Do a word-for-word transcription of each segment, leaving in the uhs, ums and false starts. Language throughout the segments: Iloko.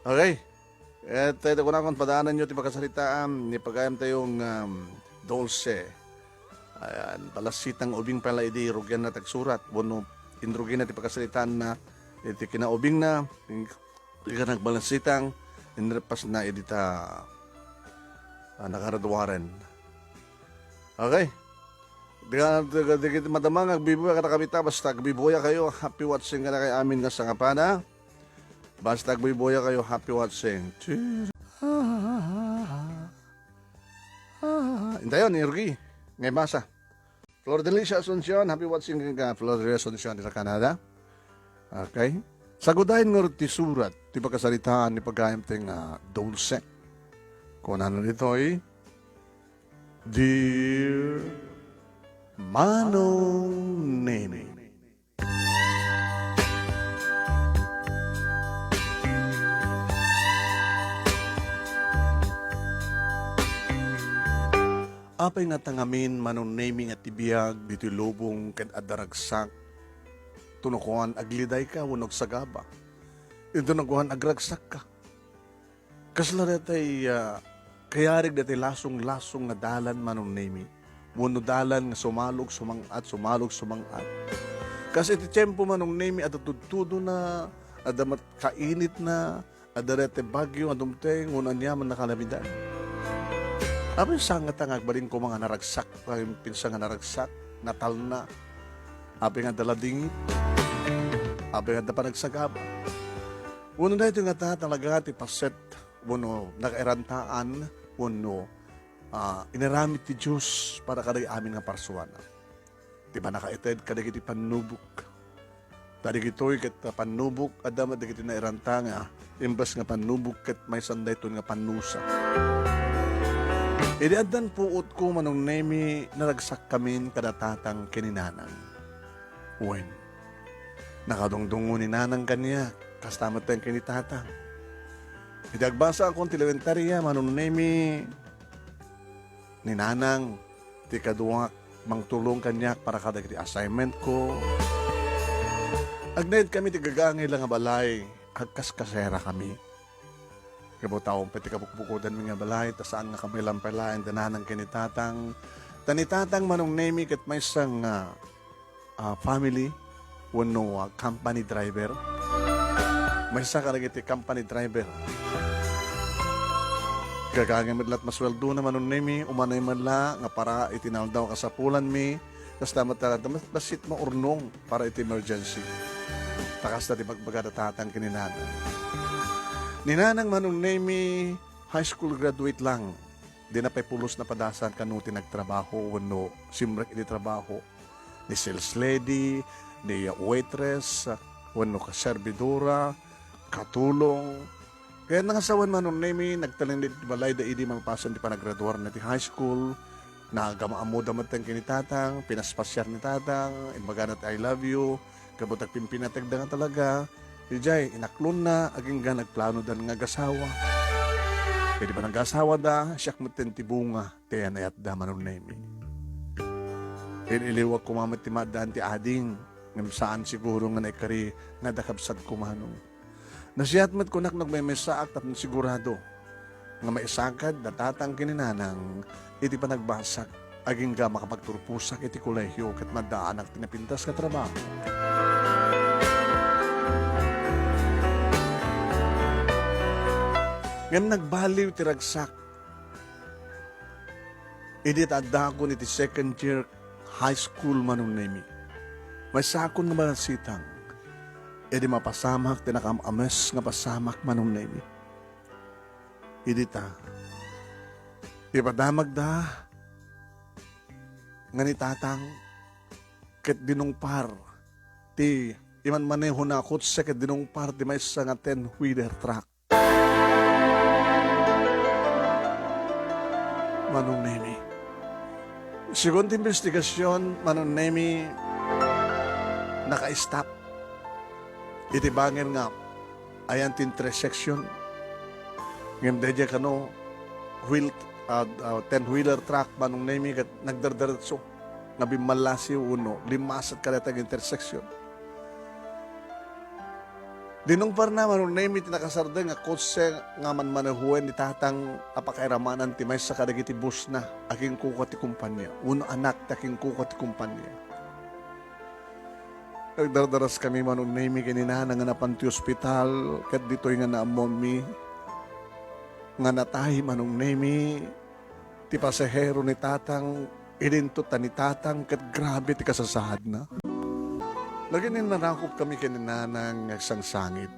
Okay. Et, eh, kunakon, padaananyo ti pakasaritaan ni pagayamtayo nga, um, Dulce. Ayan, balasitang ubing pay la idi rugianna ti agsurat, wenno inrugina ti pakasaritaanna iti kinaubingna, ing-, ing nagbalasitang, inrepasna idi ta, ah, nakaraduaren. Okay. Di ka, di ka, di ka madama nga agbibuya kadakami ta, basta agbibuya kayo, happy watching kadakami amin nga sangapada. Basta agbibuya kayo, happy watching. Cheers. Ah, ah, ah, ah. Intayon, ni Rugi. Ngay basa. Flor Delicia Asuncion, happy watching ka, Flor Delicia Asuncion, sa Canada. Okay. Sagudayen ngarud ti surat, ti pakasaritaan ni pagayam ti nga Dulce. Kunana ditoy, Dear Manong Nemi. Apay nga ta ngamin, Manong Nemi, nga ti biag ditoy lubong ket adda ragsak, tuno kuan, aglidayka wenno agsagaba. Inton no kuan, agragsakka. Kasla datay, ah, kayarig datay lasong-lasong nga dalan, Manong Nemi. Wenno dalan nga sumalog, sumang-at, sumalog, sumang-at. Kas iti tiempo, Manong Nemi, adda tudtudona, adda met kainitna, adda datay bagyo nga dumteng, wenno aniaman a kalamidad. Apay sa nga ta nga agbalin koma nga naragsak, pinsa nga naragsak, natalna. Apay nga adda ladingit, apay nga adda panagsagaba. Wenno daytoy nga ta talaga ti paset wenno nakairantaan wenno, ah, inaramid ti Dios para kadagiti amin nga parsuana. Ti pannakaited kadagiti pannubok. Ta dagitoy ket pannubok, adda met dagiti nairanta nga imbes nga pannubok ket maysan daytoy nga pannusa. Idi addan puotko, Manong Nemi, naragsakkamin kada tatang ken ni nanang. Wen, nakadungdungngo ni nanang kaniak, kasta met ken ni tatang. Idi agbasaakon ti elementaria, Manong Nemi, ni nanang ti kaduak mangtulong kaniak para kadagiti assignment ko. Agnaedkami ti gagangay la nga balay, agkaskaserakami. Kabutaon pay ti kabukbukodanmi nga balay, ta saan nga kabaelan pay laeng da nanang ken ni tatang. Ta ni tatang, Manong Nemi, ket maysa nga, ah, family wenno, ah, company driver. Maysa kadagiti company driver. Gagangay met la ti masueldona, Manong Nemi, umanay met la nga para iti naldaw a kasapulanmi, kasta met la, da-, bassit maurnong para iti emergency. Ta kasta ti bagbaga da tatang ken ni nanang. Ni nanang, Manong Nemi, high school graduate lang. Dina pay pulos napadasan kano ti nagtrabaho wenno simrek iti trabaho. Ni sales lady, ni waitress, wenno kaserbidora, katulong. Ket nangasawan, Manong Nemi, nagtalinaed iti balayda idi maipasen ti panagraduarna ti high school. Nagam-ammoda met ken ni tatang, pinaspasiar ni tatang, imbagana ti "I love you," ket agpimpinateg da nga talaga. Idiay inaklonna, agingga nagplanodan nga agasawa. Ket idi panag-asawada, siak metten ti bunga ti ayan-ayatda, Manong Nemi. Il-iliwak koma met ti maaddaan ti ading, ngem saan siguro nga naikari nga adda kabsatko, Manong. Nasiat met kunak no agmaymaysaak tapno sigurado nga maisakad da tatang ken ni nanang iti panagbasak, agingga makapagturposak iti kolehio ket maddaanak ti napintas nga trabaho. Ngem nagbaliw ti ragsak idi ta addakon iti second year high school, Manong Nemi. Maysakon nga balasitang idi mapasamak ti nakaam-ames nga pasamak, Manong Nemi. Idi ta ipadamagda nga ni tatang ket dinungpar ti imanmanehona a kotse ket dinungpar ti maysa nga ten-wheeler truck. Manong Nemi. Segun ti imbestigasion, Manong Nemi, naka-stop iti bangir nga ayan ti intersection. Ngem daydiay kano, wheel, ah, ah, ten-wheeler truck, Manong Nemi, ket nagdardaretso nga bimmallasiw wenno limmasat kadayta nga intersection. Dinungparna, Manong Nemi, ti nakasardeng a kotse nga manmanehoen ni Tatang a pakairamanan ti maysa kadagiti busna a kinkuka ti kumpania, wenno anak ti kinkuka ti kumpania. Nagdardaras kami, Manong Nemi, ken ni Nana nga napan ti ospital, ket ditoy nga naammomi nga natay, Manong Nemi, ti pasahero ni Tatang, idinto ta ni Tatang ket grabe ti kasasaadna. Nagin-innarakop kami ken ni Nana nga agsangsangit.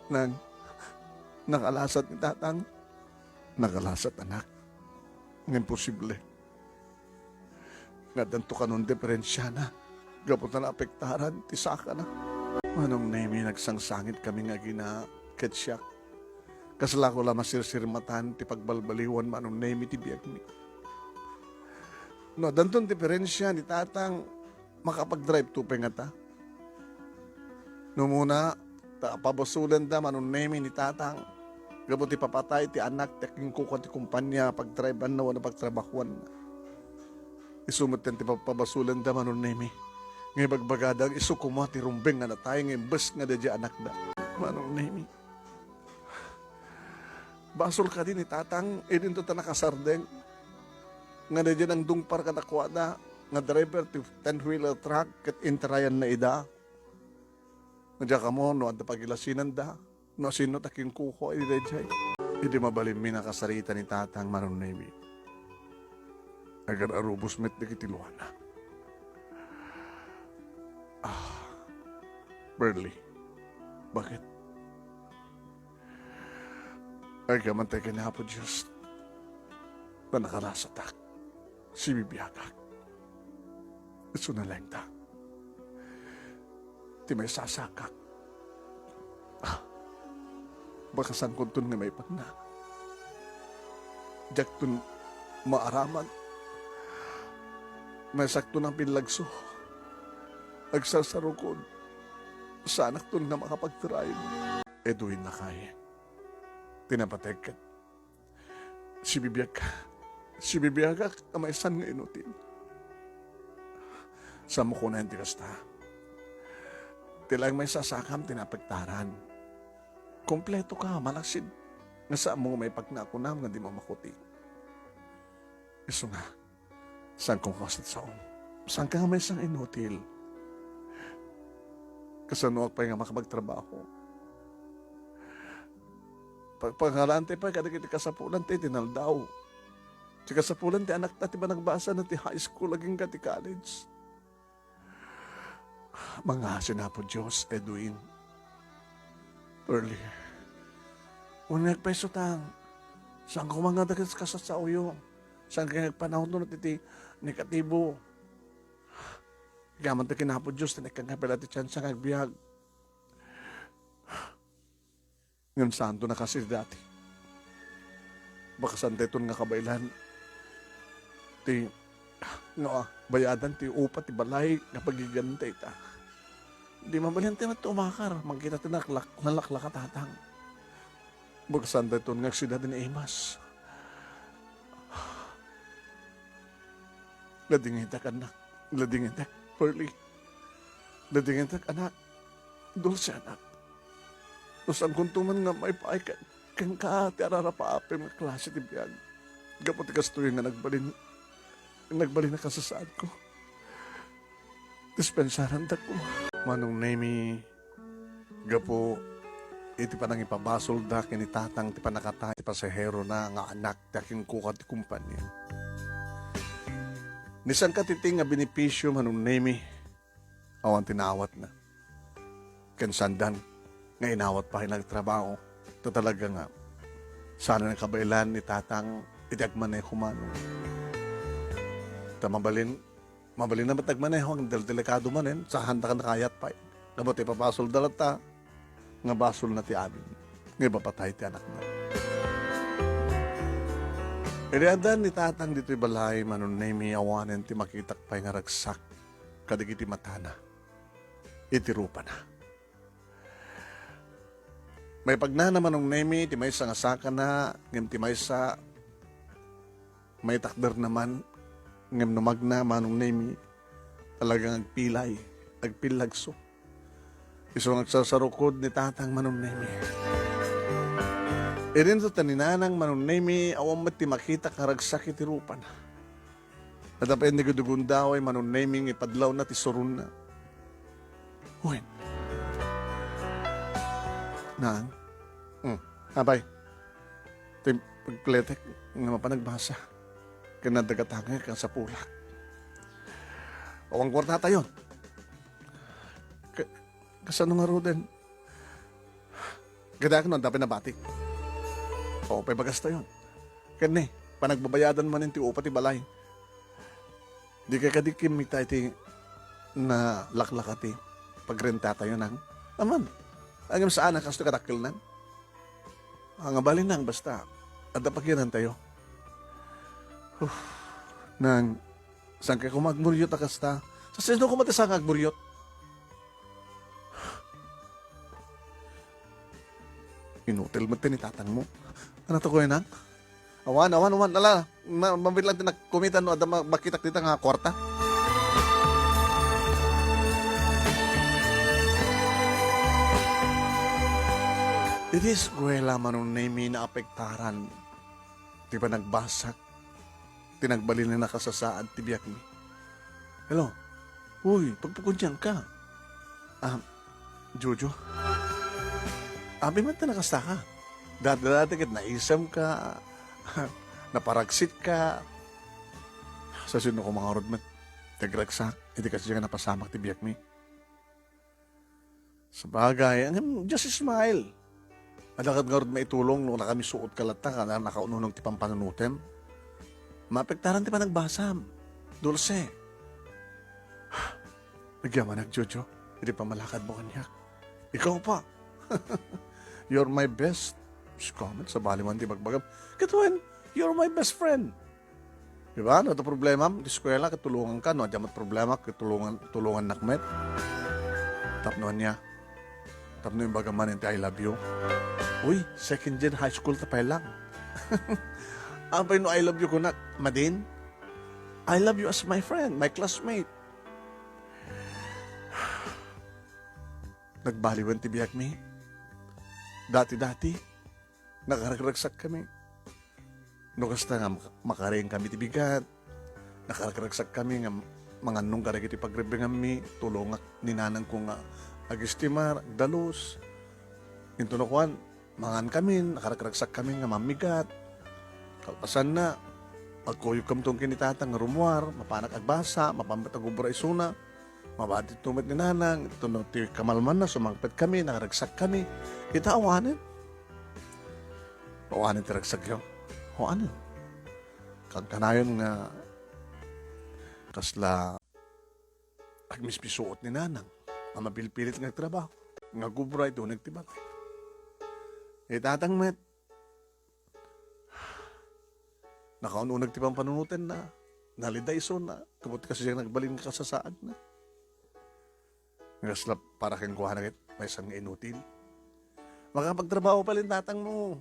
Nang, nakalasat ni Tatang? Nakalasat, anak. Nga imposible. Nga addanto kanon diferensiana gapu ta naapektaran ti sakana. Manong Nemi, nagsangsangit kami nga agina ket siak. Kasla ko la masirsirmatan ti pagbalbaliwan, Manong Nemi, ti biagmi. No addanton diferensia ni Tatang, makapag-drive to pay ngata. No umuna, ta pabasolenda, Manong Nemi, ni Tatang gapu ti papatay ti anak ti kinkuka ti kumpania a pagdriveanna wenno pagtrabahoanna. Isu met ti pa-, pabasolenda, Manong Nemi, nga ibagbagada nga isu koma ti rumbeng nga natay nga imbes nga daydiay anakda. Manong Nemi, basol kadi ni Tatang, idinto ta nakasardeng nga daydiay nangdungpar kadakuada nga driver ti ten-wheeler truck ket intarayanna ida. Nga diak ammo no adda pagilasinanda, no asino ta kinkuko idi daydiay. Idi mabalinmi nakasarita ni Tatang, Manong Nemi, agar-arubos met dagiti luana. Ah, Pearly, bakit? Agyaman tayo ken Apo Dios, ta nakalasatak, sibibiagak. Isu na laeng ta ti maisasakak. Ah, bakasankonton nga maipagna. Diakton maaraman. Maysakton a pillagso. Agsarsarukod. Saanakton nga makapagtiraem. Edwin, nakay, ti napatek ket sibibiagka. Sibibiagak a maysan nga inutil. Saanmo kunaen ti kasta. Ti laeng maisasakam ti naapektaran. Kompleto ka, malaksid nga saanmo nga maipagna a kunam nga dimo makuti. Isu nga, saanko nga kasatsaon. Saanka nga maysa nga inutil. Kasanoak pay nga makapagtrabaho? Pag-, pagpangalaantayo pay kadagiti kasapulan ti inaldaw. Ti kasapulan ti anakta ti panagbasanna ti high school agingga ti college. Mangngaasim, Apo Dios, Edwin. Pearly. Uneg pay, Sutang. Saanko nga dagiti kasatsaoyo. Saanka nga agpanaw no iti negatibo. Agyaman ta ken Apo Dios, ti naikkan nga pila ti tsansa nga agbiag. Ngem saanto a kas idi dati. Bakasan dayton nga kabaelan ti, nga bayadan ti upa ti balay nga pagiganta ita. Di mabalin ti met umakar, mangkita ti nalaklak-, nalaklak a tatang. Bakasan dayton nga agsida ti naimas. Ladingitak, anak. Ladingitak, Pearly. Ladingitak, anak. Dulce, anak. No saankonto man nga maipaay ken-, kenka ti ararapaapem nga klase ti biag. Gapu ti kastoy nga nagbalin, nagbalin a kasasaadko. Dispensarandak. Manong Nemi, gapu iti panangipabasolda ken ni Tatang ti pannakatay ti pasaherona nga anak ti akinkuka ti kumpania. Ni saan ka ti nga benepisio, Manong Nemi, awan ti naawatna. Ken saandan nga inawat pay nagtrabaho. Ta talaga nga, saan a kabaelan ni Tatang iti agmaneho, Manong. Ta mabalin, mabalin na met agmaneho, agdeldelikado manen, saanda ka nakayat pay. Gapu ti ipabasolda latta, nga basolna ti amin, nga ipapatay ti anakna. Idi addan ni Tatang ditoy balay, Manong Nemi, awanen ti makitak pay nga ragsak kadagiti matana iti rupana. Maipagnana, Manong Nemi, ti maysa nga sakana, ngem ti maysa maitakderna man, ngem no magna, Manong Nemi, talagang agpilay, agpillagso. Isu nga agsasarukod ni Tatang Manong Nemi. Idinto ta ni Nanang Manong Nemi, awan met ti makita karagsak iti rupana. Adda pay ni gudugundaway Manong Nemi nga ipadlawna ti suronna. Wen. Nang? Hmm. Apay. Ti pagpletek nga mapan agbasa. Ken adda gatangek nga sapulak. Awan kuartatayon. Ka-, kasano ngaruden? Kadaak no adda pay nabati. O, pay bagastayon. Ken ni, panagbabayadan manen ti upa ti balay. Di kay kadi kimmita iti nalaklaka ti pagrentatayo, Nang? Aman, ngem saan a kastoy kadakkel, Nang? Ah, nga balin, Nang, basta adda pagirantayo. Uf, Nang, saan kay koma agmuryot a kasta? Sa sino koma ti saan nga agmuryot? Inutil met ti ni tatangmo. Ano to, kuya, Nang? Awan, awan, awan. Ala, ma-, mabilang ti nagkumita no adda ma-, makitak dita nga kuarta. Iti eskuela, Manong Nemi, naapektaran ti panagbasak ti nagbalin a nakasasaad ti biagmi. Hello? Uy, pagpukunianka. Ah, Jojo? Abi met ta nakastaka. Dati-dati ket naisemka, naparaksitka. Sa sino ko mangarod met? Ti agragsak, iti kasdiay nga napasamak ti biagmi. Sabagay, ngem just smile. Adda kad ngarud maitulong no nakamisuot ka latta, kana nakaununeg ti pampanunotem. Maapektaran ti panagbasam. Dulce. Agyamanak, Jojo, iti pammalakadmo kaniak. Ikaw pa. You're my best. Comment, sabali man ti bagbagam. Ket wen, you're my best friend. Di ba? No, ti problemam, ti eskuela, ket tulonganka. No, adda met problema, ket tulongan, tulongannak met. Tapno ania? Tapno imbagam man ti "I love you." Uy, second year high school ta pay lang. Apay no "I love you" kunak, madin? "I love you" as my friend, my classmate. Nagbaliwen ti biagmi. Dati-dati, nakaragragsakkami. No kasta nga mak-, makariingkami ti bigat, nakaragragsakkami nga mangannong kadagiti pagrebbenganmi, tulongak ni nanangko nga agestimar, agdalus. Intono kuan, mangankami, nakaragragsakkami nga mammigat. Kalpasanna, agkuyogkamton ken ni tatang nga rummuar, mapanak agbasa, mapan met agubra isuna. Mabati to met ni nanang, intono ti kamalmanna, sumangpetkami, nakaragsakkami. Ita, awanen. Awanen ti ragsakyo. Awanen. Kankanayon nga kasla agmismisuot ni nanang a mapilpilit nga agtrabaho, nga agubra iti uneg ti balay. Ni tatang met, nakaun-uneg ti pampanunotenna, nalida isuna, ket kasdiay nagbalin nga kasasaadna. Nga kasla para kenkuana ket maysa nga inutil. Makapagtrabaho pay la ni tatangmo.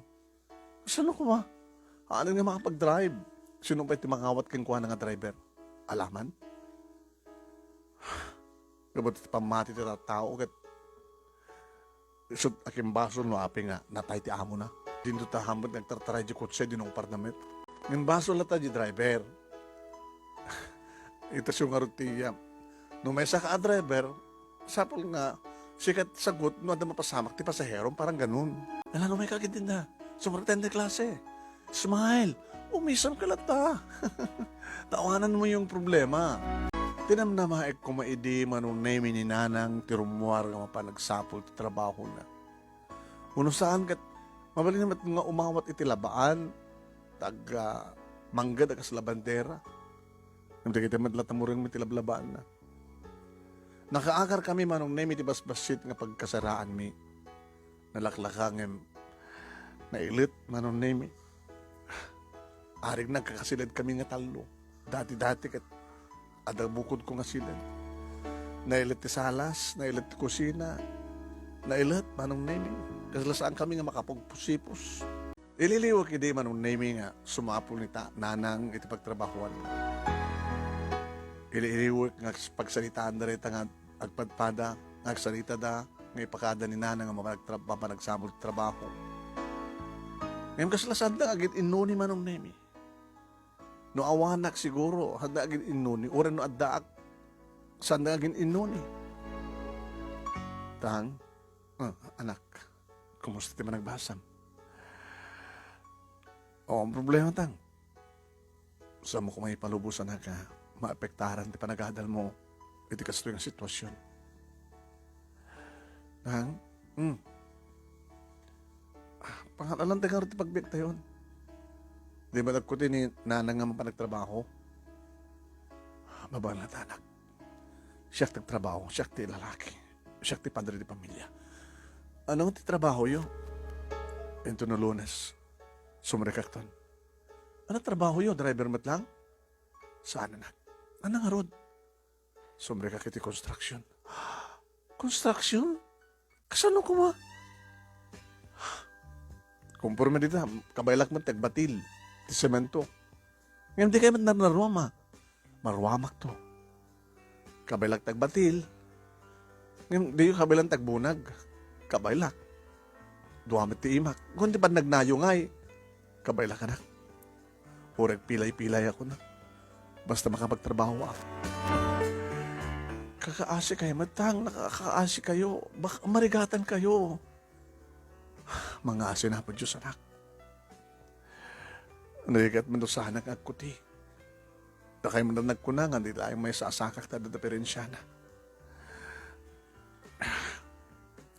Kasano koma? Awanen nga makapagdrive. Sino pay ti mangawat kenkuana nga driver? Alaman? Gapu ti pammati ti tattao ket isut' a kimbasol no apay nga natay ti amona. Dinto ta hamut nga agtartaray di kotse, dinungparna met. Ngem basol latta di driver. Ita siyo ngarud ti iyam. No maysaka a driver, sapul nga sika ti sagut no adda mapasamak ti pasaherom, parang ganun. Ala, no maykaka iti tinda, sumurten ti klase. Smile. Umisem ka latta. Tawanan mo yung problema. Tinamnamaek koma idi Manong Nemi ni nanang ti rummuar nga mapan agsapul ti trabahona. Uno saan ket mabalin met nga umawat iti labaan, tag, ah, mangged a kas labandera. Ngem dagiti met latta mureng met ti lablabaanna. Nakaakarkami Manong Nemi ti basbassit nga pagkasaraanmi. Nalaklaka ngem nailet Manong Nemi. Arig nagkakasiledkami nga tallo. Dati-dati ket adda bukodko nga siled. Nailet ti salas, nailet ti kusina, nailet Manong Nemi. Kasla saankami nga makapagpusipos. Ililiwek idi Manong Nemi nga sumapul ni ta-, nanang iti pagtrabahoan. Ililiwek nga pagsaritaanda dayta nga agpadpada, nga agsaritada, nga ipakada ni Nanang a mapanagtra-, mapanagsapul ti trabaho. Ngem kasla, saanda nga agin-innuni, Manong Nemi. No awanak siguro, saanda agin-innuni. Uray no addaak, saanda agin-innuni. Tang, ah, anak, kumusta ti managbasam? O, ang problema, Tang. Saanmo koma ipalubosan a maapektaran ti panagadalmo iti kastoy nga sitwasyon. Nang, hmm. Ah, pangal-alan tayo nga ti pagbiagtayon. Di ba nagkuti ni Nanang nga mapanagtrabaho? Mabalin, anak. Siak ti agtrabaho, siak ti lalaki. Siak ti padre di pamilya. Ano ti trabahoyo? Inton no Lunes, sumrekakton. Ano trabahoyo? Driver met lang? Saan, anak? Ano ngarud? Sumrekak iti construction. Construction? Kasano koma? Kumporme dita, kabaylak met ti agbatil ti semento. Ngem dikay met narnaruam, a. Maruamakto. Kabaylak ti agbatil. Ngem diyo kabaylan ti agbunag. Kabaylak. Dua met ti imak. Kun ti pannagnayo ngay. Kabaylak, anak. Uray pilay-pilay ako na. Basta makapagtrabaho ako. Kakaasi kayo, Matang. Nakakaasi kayo. Bak-, marigatan kayo. Mangaasi na po, Diyos, anak. Narigat man to sana nga agkuti. Dakay man nagkuna nga di laeng maisasakak ta adda diferensiana.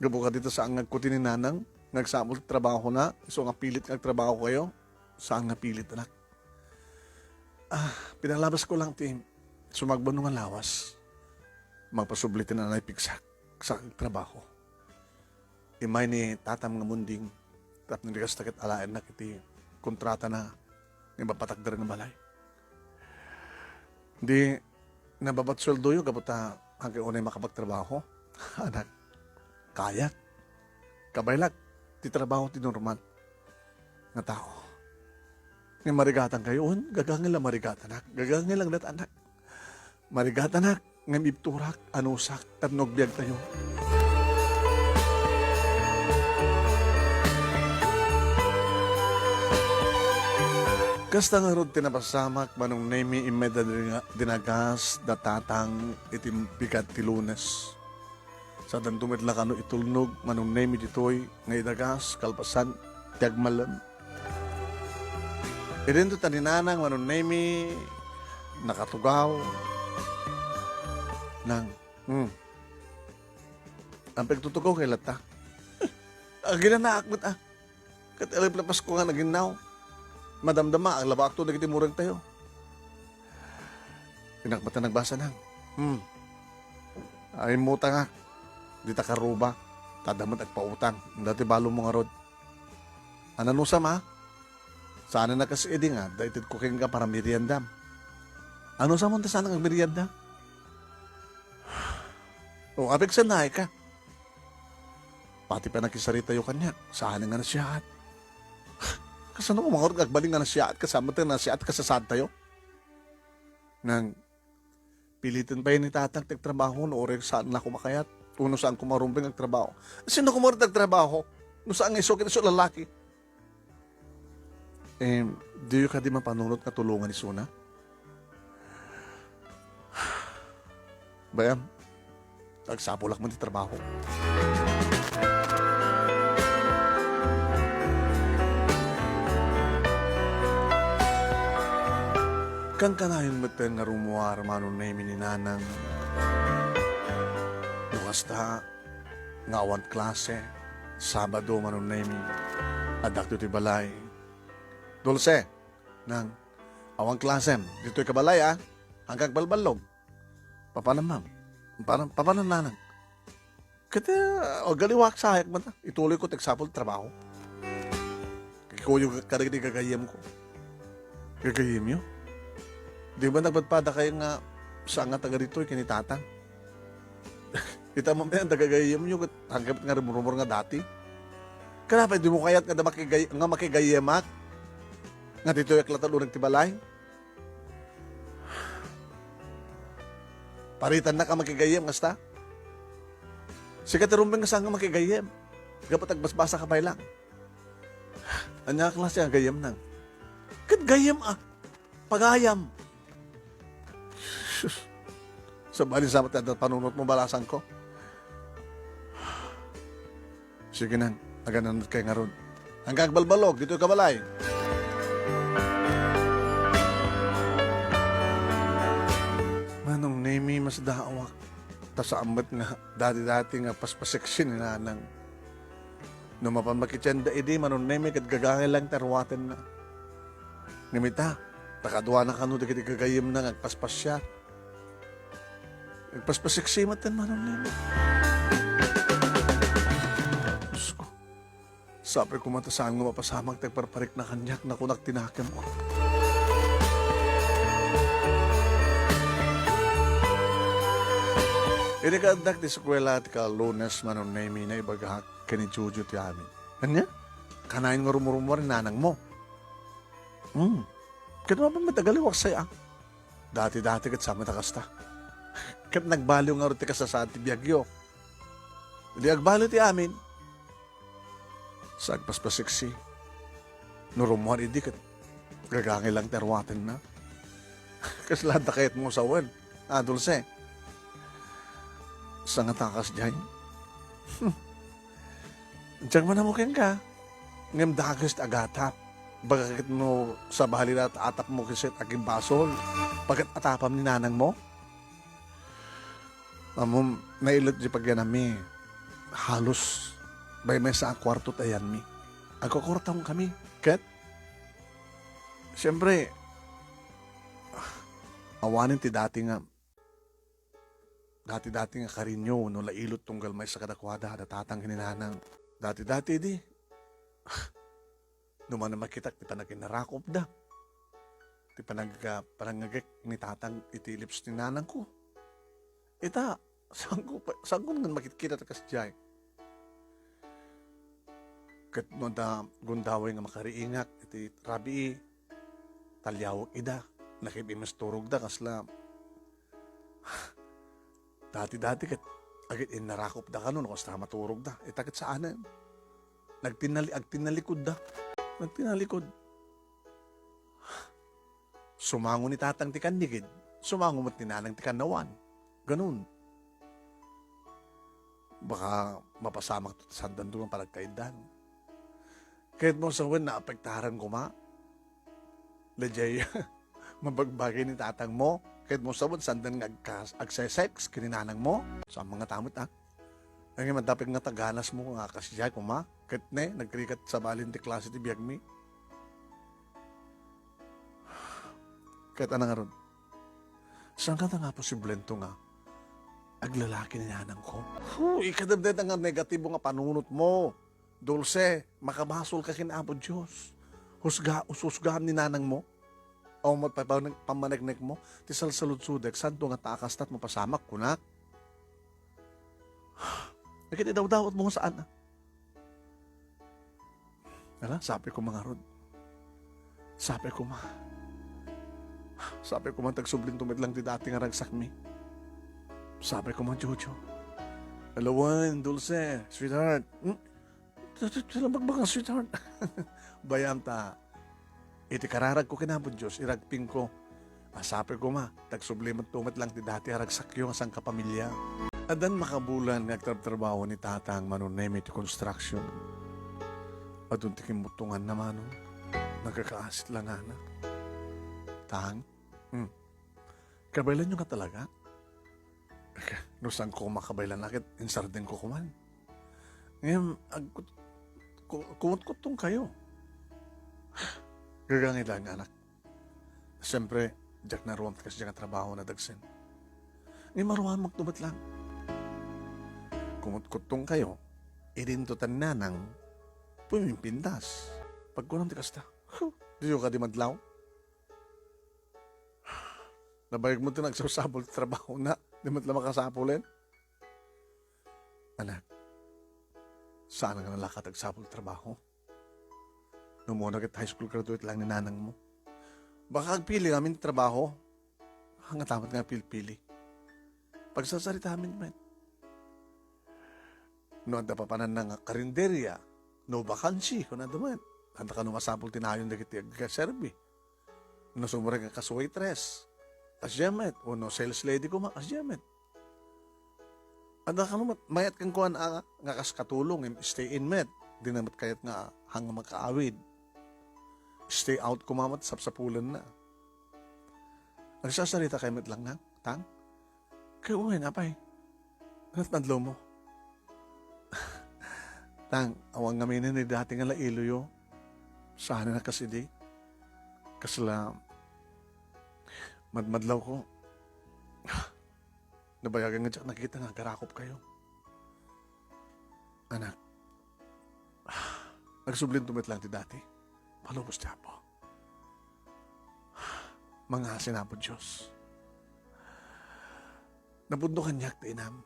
Gapu kadita saan nga agkuti ni Nanang, nga agsapul ti trabahona, isu nga pilit nga agtrabaho kayo, saan nga pilit, anak. Ah, pinalabasko lang ti sumagmamano nga lawas. Magpasubli ti nanay pigsak, sa trabaho. Immay ni tatam nga munding, tapno di kasta ket alaennak iti kontratana nga ipapatakder nga balay. Di, nababat sueldoyo gapu ta agay unay makapagtrabaho. Anak, kayat. Kabaylak, ti trabaho ti normal nga tao. Nga marigatan kayo, un, gagangel a marigatanak. Gagangel lang dat, anak. Marigatanak, ngem ibturak, anusak, tapno agbiagtayo. Kasta ngarud ti napasamak, Manong Nemi, immay da dina-, dinagas da tatang iti bigat ti Lunes. Sadanto met la kano itulnog, Manong Nemi, ditoy nga idagas, kalpasan ti agmalem. Idinto ta ni Nanang, Manong Nemi, nakatugaw. Nang, hmm. Ang pagtutugaw kay latta. Aginanaak met, a. Ket ileplapasko nga naginnaw. Madamdama, aglabaakto dagiti murengtayo. Inakbatan nagbasa, Nang. Hmm. Ay, mutangak. Dita karuba. Tada met agpautang. Dati balo mo ngarud. Ananusam, a? Saan na kas idi nga, da itid ko kenka para meriendam. Anusam mo ta saan nga merienda? O, apigsan na ka. Pati pa nakisaritayo kaniak, saan nga nasiaat. Kasano ko mangarog agbalin nga nasiaat, kasama tayo nasiaat, kasasaad tayo? Nang piliten pa ni tatang ti agtrabaho, no, uray saan na ako makayat, uno saan ko marumbeng agtrabaho. Sino ko marumbeng agtrabaho? No saan nga isu, ket isu lalaki? Eh, diyo kadi mapanunot nga tulongan isuna? Bayam, agsapulak man ti trabaho. Kankanayon met nga rumuar, Manong Nemi, ni Nanang. No kasta, nga awan klase, Sabado, Manong Nemi, addak ditoy balay. Dulce, Nang, awan klasem, ditoy ka balay, a. Hanggang balballog. Papanam, ma'am? Papanam, papanam, Nanang? Ket, ah, agaliwak sayak man, a. Ituloy ko ti agsapul ti trabaho. Kikuyo kadagiti gagayyem ko. Gagayyemyo? Di ba nagpadpada kayo nga saan nga taga ditoy ken ni Tatang? Ita mo, men, gagayyemyo, ket hanggang nga rumurumor nga dati. Kaya pa, di mo kayat nga da makigay-, nga makigayyemak? Nga ditoy aklatan urag ti balay? Paritan na ka makigayyem, kasta? Sika ti rumbeng nga saan nga makigayyem. Gapu ta agbasbasaka pay lang. Ania a klase a gayyem nang? Ket gayyem a pagayam. Sus. Sabali sa ti adda panunotmo, balasangko. Sige nang, agananat kay ngarud. Hanggang agbalballog, ditoy kabalay. Manong Nemi, masdaawak. Ta saan met nga dati-dati nga paspaseksi ni Nanang. No mapan makitienda idi, Manong Nemi, ket gagangay lang ti aruatenna. Ngem ita, ta kaduana kano dagiti gagayyemna nga agpaspasiar. Agpaspaseksi met ten, Manong Nemi. Diyos ko. Sapay koma ta saan nga mapasamak ti agparparikna kaniak, nakunak ti nakemko. Idi kaaddak ti eskuela ti ka-Lunes, Manong Nemi, naibagak ken ni Jojo ti amin. Ania? Kanayon nga rumurumuar ni nanangmo? Hmm. Ket mapan met agaliwak say a. Dati-dati ket saan met a kasta. Ket nagbaliw ngarud ti kasasaad ti biagyo. Idi agbaliw ti amin, sa agpaspaseksi. No rummuar idi ket gagangay lang ti aruatenna. Kasla adda kayatmo sawen, a, Dulce? Saan ngata a kasdiay? Diak man ammo kenka. Ngem dagus ti agatap. Baga ket no sabali la ti atapmo ket siak ti agimbasol. Baket atapam ni nanangmo? Ammom, nailet diay pagyanammi. Halos maymaysa a kuarto ti ayanmi. Agkukurtaonkami. Ket, siempre, awanen ti dati nga, dati-dati nga karinyo no la ilot tunggal maysa kadakuada, da tatang ken ni nanang. Dati-dati idi. No man makitak ti panaginnarakopda. Ti panag-, ah, panangngegek ni tatang iti lips ni nanangko. Ita, saanko pa, saanko ngan makitkita ti kasdiay. Ket no adda gundaway nga makariingak iti rabii, taliawek ida, nakib-imisturogda kasla, dati-dati ket agid-innarakopda kano no kasta maturogda. Ita ket saanen. Nagtinnali-, agtinnalikodda. Nagtinnalikod. Sumango ni tatang ti kannigid, sumango met ni nanang ti kannawan. Ganun. Baka mapasamak ti sandanto nga panagkaiddan. Kayatmo sawen, naapektaran koma. Daydiay mabagbagi ni tatangmo. Kayatmo sawen, sandan nga agkas-, agsesex ken ni nanangmo. Saan nga ta met, a? Ay, nga madapit nga taganasmo nga kasdiay koma. Ket ne, nagrigat sabali ti klase ti biagmi. Ket ania ngarud? Saan ngata nga posiblento nga aglalaki ni nanangko? Hu, ikadamdayta nga negatibo nga panunotmo. Dulce, makabasolka ken Apo Dios. Husga-, husgaam ni nanangmo. Awan met pay pammanegnegmo. Ti salsaludsodek, saanto ngata a kasta ti mapasamak, kunak. Dagiti dawdawatmo nga saan, a? Ala, sapay koma ngarud. Sapay koma. Sapay koma ta agsublinto met lang ti dati nga ragsakmi. Sapay koma, Jojo. Hello, Wayne, Dulce, sweetheart. Hmm? Ti, ti, ti, bakbaka, sweetheart. Bay-am ta, iti kararagko ken Apo Dios, iragpingko. A, sapay koma, ta agsubli met to met lang ti dati a ragsakyo nga sangkapamilya. Addan makabulan nga agtrabtrabaho ni Tatang Mano Nemi ti construction. Adun ti kimbuttonganna, Mano. Nagkakaasit la ngana. Tang? Hmm. Kabaylanyo nga talaga? No saanko makabaylan, ket insardengko koman. Ngem, agkut-, ku-, kumutkuttongkayo. Gagangay laeng, anak. Siempre, diak naruam ti kasdiay nga trabaho nga nadagsen. Ngem aruamekto met lang. Kumutkuttongkayo, idinto ta ni nanang pumimpintas. Pagkunam ti kasta, "Huh, diyo kadi madlaw?" Nabayag mo ti nagsabsabol ti trabahona. Di met la makasapulen. Anak, saan nga nalaka ti agsapul ti trabaho? No umuna ket high school graduate lang ni nanangmo. Baka agpili ngamin ti trabaho. Ngata met nga pilpili. Pagsasaritamin met. No adda papananna nga karinderya, no vacancy, kunada met. Adda kano masapul ti nayon dagiti agserbi. No sumrek nga kas-waitress, kasdiay met. Wenno sales lady koma, kasdiay met. Adda kano met, mayat kenkuana nga, nga kas katulong, im-, stay in met. Dina met kayat nga hang makaawid. Stay out koma met sapsapulenna. Agsasaritakayo met lang, Nang, Tang? Ket wen, apay? Ania ti nadlumo? Tang, awan ngamin ni dati nga lailoyo. Saan a kasdi? Kasla, madmadlawko. Nabayagan nga diak nakita nga agarakopkayo. Anak, agsublinto met lang ti dati. Palubos ti Apo. Mangngaasin Apo Dios. Napudno kaniak ti inam.